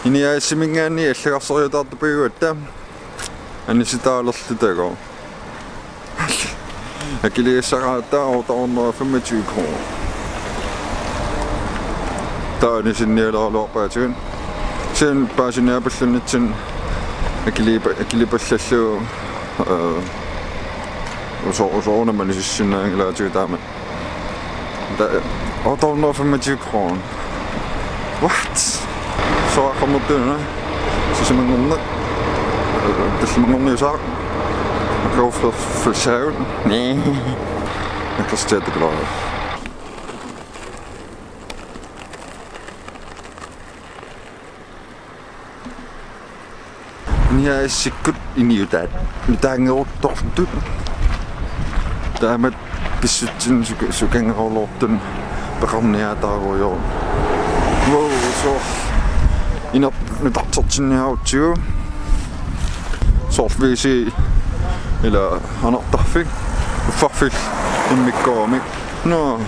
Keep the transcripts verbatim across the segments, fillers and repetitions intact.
N I A S-iminngaanniit allagarserutaartupajugatta anisitaalerlutagu. Akiligassaratta otte hundrede og femogtyve kroner. Taava anisinnialeraluarpaatigut. Kisianni paasiniaapallannitsinni akilipa-, akilipallallugu, øh, uso-, usoorunami anisissinnaanngilaatigut taama. Taava otte hundrede og femogtyve kroner. What? Soorlu aqqammertuuna. Sisamanngorneq. Tallimanngorniussaaq. Go for, for sound. Næh. Jeg kan starte det. N I A S-ikkut iniutaat nutaanngeruttortut. Taamatut pissutsit suka-, sukangerulortut peqarniaataarujoorput. Wow, soorlu ineq nutartertinniarutsigu. Soorlu V C ila anartarfik. Uffarfik immikkoorami. Nå,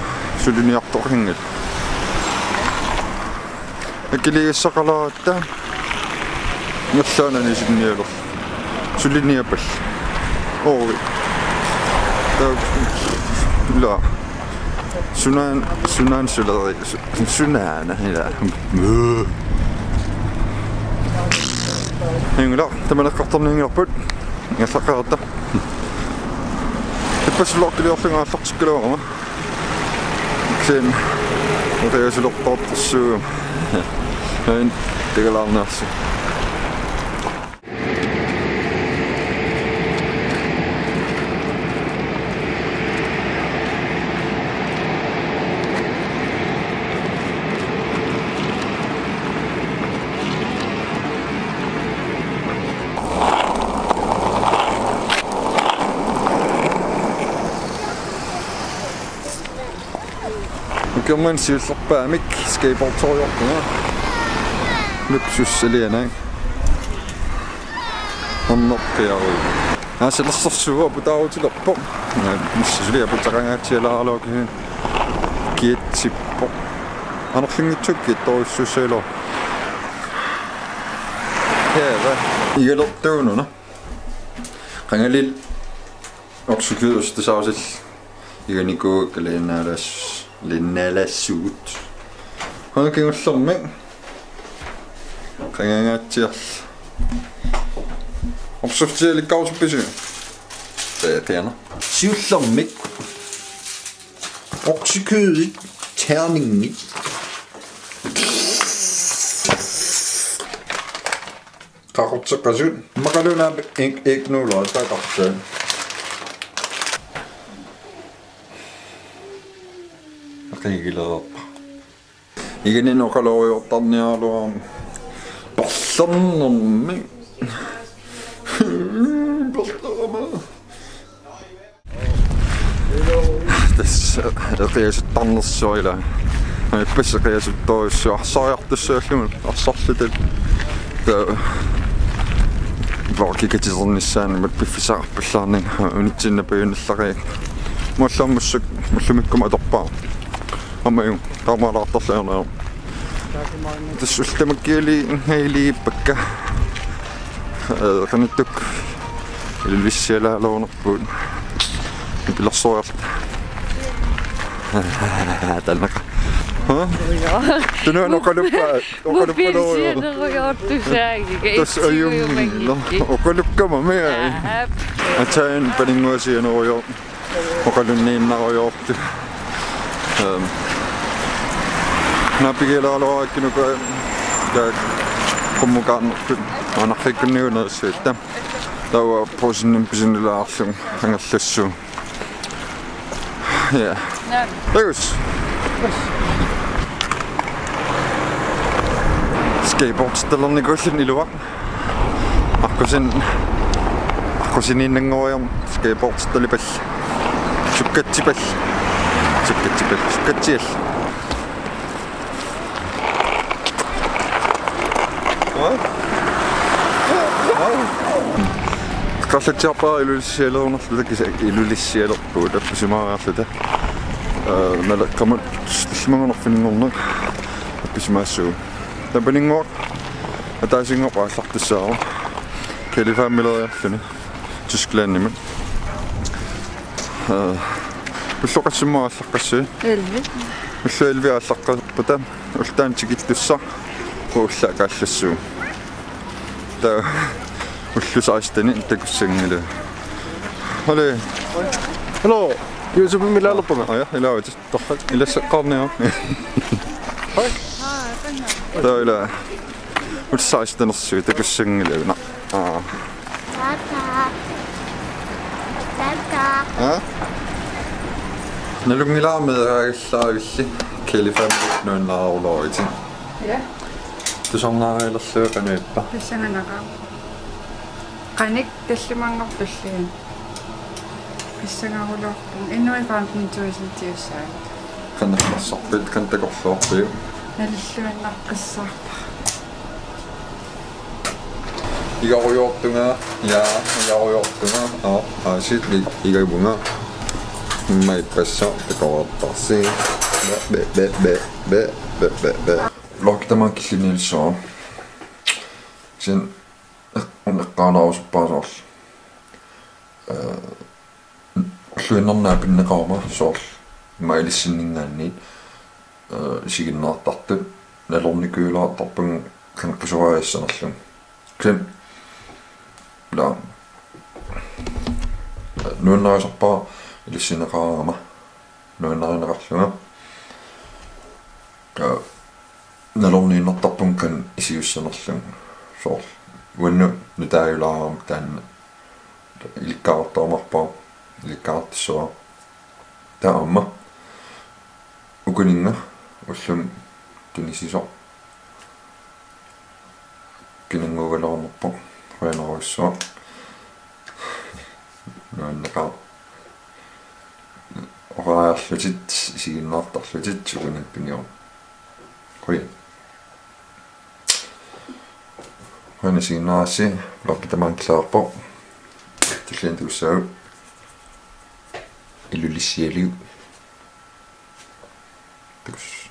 suliniartoqanngilaq. Akiligassaqalaaratta. Ngerlaanani sinnialer. Suliniappallu. Oi. Taava. Ila. Sunaana, sunaana suleri. Su-, sunaana, ila. Inngilaq, tamanna eqqartornianngilarput. Ngerlaqaratta. Ippassaq ullortiliorlunga aallartikkaluarama. Kisianni ukiusulertortorsuugama. Ain tegalaarniarsi. Ukiormanna siullerpaamik skateboarderiarpunga. Luksussalianaq. Annerpiarui. Aasalersorsuuvoq aputaarutilerpoq. Missi suli aputaqangaatsialaaraluakin. Kiatsippoq. Anorlinngitsukkit torissussailu. Kære. Igalertuununa. Qangalil oksikødestusaasil. Iganikuuakka linnaalas-, linnaalassuut. Qanga kingullermik. Qangangaatsiarl. Opsuftialikkausuppisu. Tæ-, tæerne. Siullermik. Oksikødit, terningit. Qaqorteqqasut. Immaqaluunniit ik-, iknuuloq tatarsaat. Aqigileerpa. Iginnut oqalooriartarniaraluarama. Parlernermi. Parlerama. Tassa eqiasuttarnersuaq ila. Ippassaq eqiasuttorujussuaq arsariartussaallunga arsarluta. Taava. Borki katisernissaanut piffissaqarpallaarninga unitsinnut pajunnallariga. Muallammussuk ullumikkuma atorpara. Aamma uku. Taamaalaartarluarneq. Tassa ullut tamakkiali ngailiippakka. Eh, qanittukkut Ilulissalialaalernerput. Nipilersuarta. Tanneq. Ha? Tunuana oqaluppa-, oqaluppaluarlugu. Mobilsianerujoortussaagikka. Tassa ajunngilaq. Oqalukkama mia. Aap. Ataaseq paninnguasianerujoor. Oqalunniinnarujoortoq. Ehm. Naapigilaaluarakkinuku taak qummukaarnerput anarlikkunniunersuutta. Taava Brugsenimi pisinilaarlugu angerlassuugut. Ja. Takuss. Skateboardittalernikuulluni iluaq. Aqqusin-, aqqusiniinnanngoriarmat skateboardittalipalli. Sukkatsipalli. Sukkatsipalli. Sukkatsialli. Qallutsiarpara Ilulissaliornerluta kisianni Ilulissaliorpugut appisimaariarluta. Eh, Naleqqamut tallimanngornerfik inunnguaq appisimaassuugut. Taava paninnguaq Ataasinngorpat aallartussaavoq. Kælefammileriarluni Tysklandimi. Øh, ulloqassimma aallaqqassui. Elleve. Ullut elleve aallaqqaarputa. Ullut taanna tikittussaq. Uku ulloq kaallassuugut. Taava ullut seksten takussanngilaq. Hallo. Hallo. YouTube-imi ilaalerpunga. Aa, ja, ilaavutit. Torrak. Ilassaqqaarniaruk. Hej. Taava ila. Ullut seksten takussanngilaq. Aa. Tata. Tata. Aa? Nalunngilara meeraagallavilli Kælefammit nuannaaruloorit. Ja. Tusarnaarialerlugu qanoq ippa? Pissanganaqaaq. Qanoq tallimanngorpulli? Pissangarulorpunga. Inuit femten tusindiussaavut. Qanoq nassarpit, qanoq takorloorpiuk? Nalulluinnaqqissaarpara. Igarujoortunga, ja, igarujoortunga, aa, aasit i-, igavunga. Immaqa ippassaq takoreertarsi. Be, be, be, be. Vloggi tamaat killinnialersuaq. Kisianni eq-, una eqqaanaarusuppara soorlu. Øh, ulluinnarni aapinneqaruma soorlu immaqa ilissinninngaanniit, øh, isiginnaartartut nalornikuulaartarpagut qanoq pisoriaassanerlugu. Kisianni, ila, nuannarisarpara ilissinneqarama nuannarineqarlunga. Ka-, nalorniinnartarpunga qanoq isiussanerlugu. Soorlu uannut nutaajulaarama taanna ilikkagaqartarumaarpara, ilikkagaqartussavara. Taava aamma ukuninnga ullumi tunisisoq kinannguugaluarnerpoq, qujanarujussuaq. Nuanneqaaq. Oqariarlutit, isiginnaartarlutit, sukunappinior. Qujan. Qujanaq isiginnaarassi, vloggi tamaat killilerpoq. Tulliani takussaagut. Ilulissaliaq. Takuss.